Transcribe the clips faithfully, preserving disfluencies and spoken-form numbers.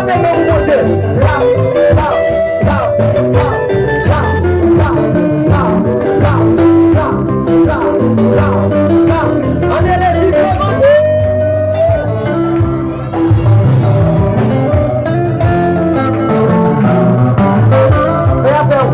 Leve non pou Bondye. Rap, rap, rap. Ann rele viv levanjil. Fè afè w.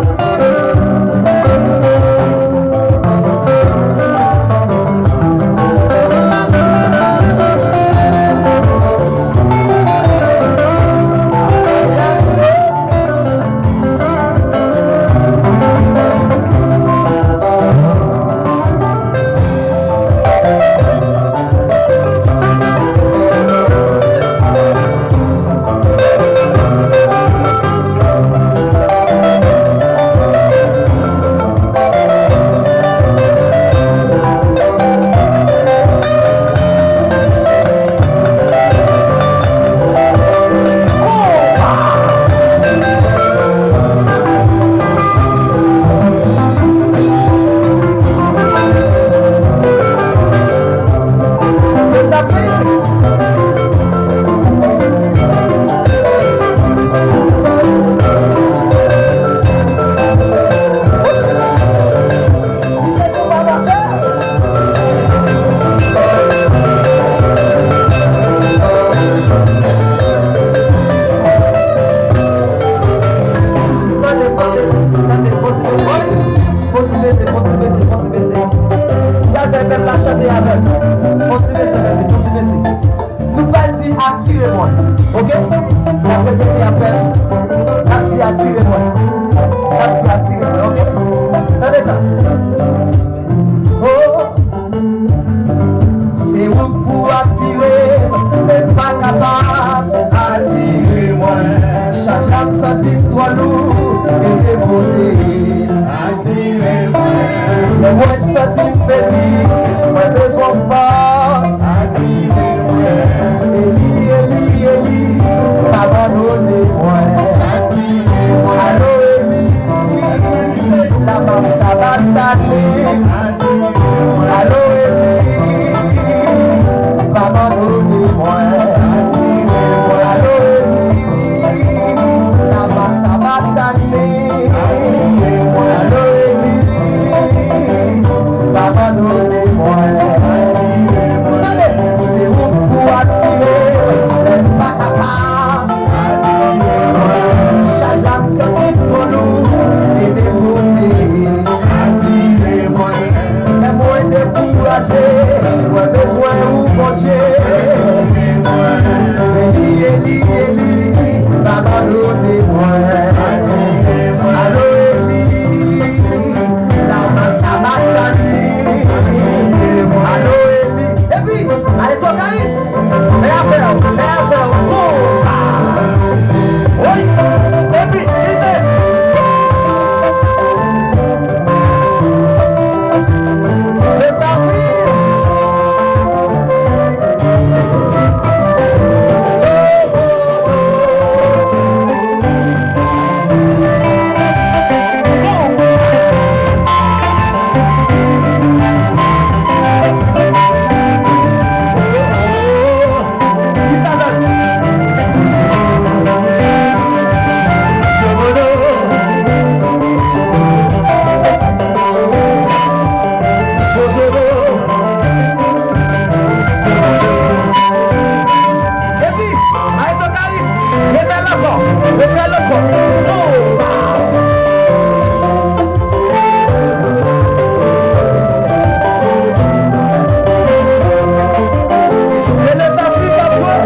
Tande, tande, tande, fò ti bese, mesye. Fò ti bese, fò ti bese, fò ti bese. N pral fè pèp la chante avè m. Fò ti bese, mesye, fò ti bese. Nou pral di atire mwen, oke? N ap repete apre m. N ap di atire mwen. N ap di atire mwen, oke? Tande sa. Oh. Se ou k pou atire m, men pa kapab atire mwen. Chak jan m santi m twò lou, ede pote. Atire mwen. Lè mwen santi m febli, mwen bezwen w fò. Atire mwen. Eli, Eli, Eli, pa abandone mwen. Atire mwen. Alo, Eli. Lama sabatani. Alo, Eli, pa abandone mwen. Alo, Eli, lama sabatani. Alo, Eli, pa abandone mwen. Tande, se ou pou atire, lè m pa kapab. Chaj la m santi m twò lou, ede pote. Atire mwen. Lè mwen dekouraje, mwen bezwen ou, Bondye. Eli, Eli, Eli, pa abandone mwen. Alo, Eli, lama sabatani. Alo, Eli. Epi, ale sou Kayis. Fè afè w, fè afè w. Woy! Epi, kite. Mesafir. Epi, maestro Karis, refè l ankò, refè l ankò. Oh, wow. Se Lezafrik k ap jwe.